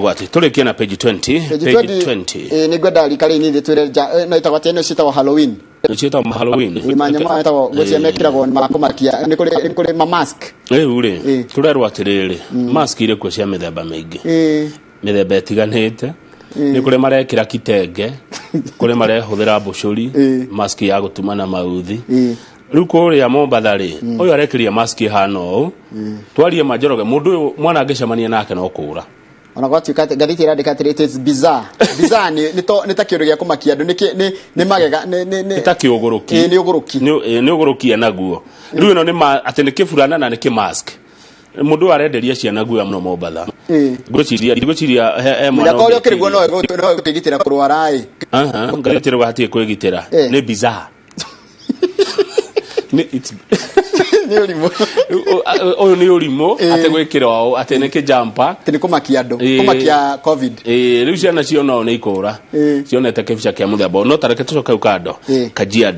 Gwati tũrĩkie na page 20. Page page 20. 20. Nĩ ngwenda rika rĩnini rĩtwĩre no ĩtagwo atĩa ĩno ciĩtagwo Halloween? Ciĩtagwo Halloween. Ĩ, manyamũ maya metagwo ngwĩciria mekĩragwo ma kũmakia, nĩ kũrĩ ma mask. Rĩu rĩ, tũrerwo atĩrĩrĩ, mask irĩ kuo cia mĩthemba mĩingĩ, mĩthemba ĩtiganĩte. Nĩ kũrĩ marekĩra kitenge, kũrĩ marehũthĩra mbũcũri, mask ya gũtuma na mauthi. Rĩu kũrĩa Mombatha rĩ, ũyũ arekĩria mask ĩhana ũũ. Twarie manjoroge, mũndũ ũyũ mwana angĩcemania nake no kũra. Ona gwatuĩka atĩ ngathĩti ĩrandĩka atĩrĩ, "It is bizarre." Bizarre nĩ ta kĩũndũ gĩa kũmakia andũ, nĩ magega, nĩ Nĩ ta kĩũgũrũki. Ĩ, nĩ ũgũrũki. Nĩ ũgũrũki naguo. Rĩu ĩno nĩ atĩ nĩ kĩburana na nĩ kĩmask. Mũndũ ũyũ arenderia ciana guoya mũno Mombatha. Ngwĩciria he mwana Mũthako ũrĩa ũngĩ ũkĩrĩ guo no ĩgũkĩgitĩra kũrwara ĩ. Aha, ngathĩti ĩrauga hatirĩ kwĩgitĩra. Nĩ bizarre. Nĩ ũrimũ. Ũyũ nĩ ũrimũ atĩ gwĩkĩra ũũ atĩ nĩ kĩjampa. Atĩ nĩ kũmakia andũ, kũmakia COVID. Ĩ, rĩu ciana ciona ũũ nĩ ikũra. Cionete kĩbica kĩa mũthemba ũyũ. No tareke tũcoke hau kando. Kajiado.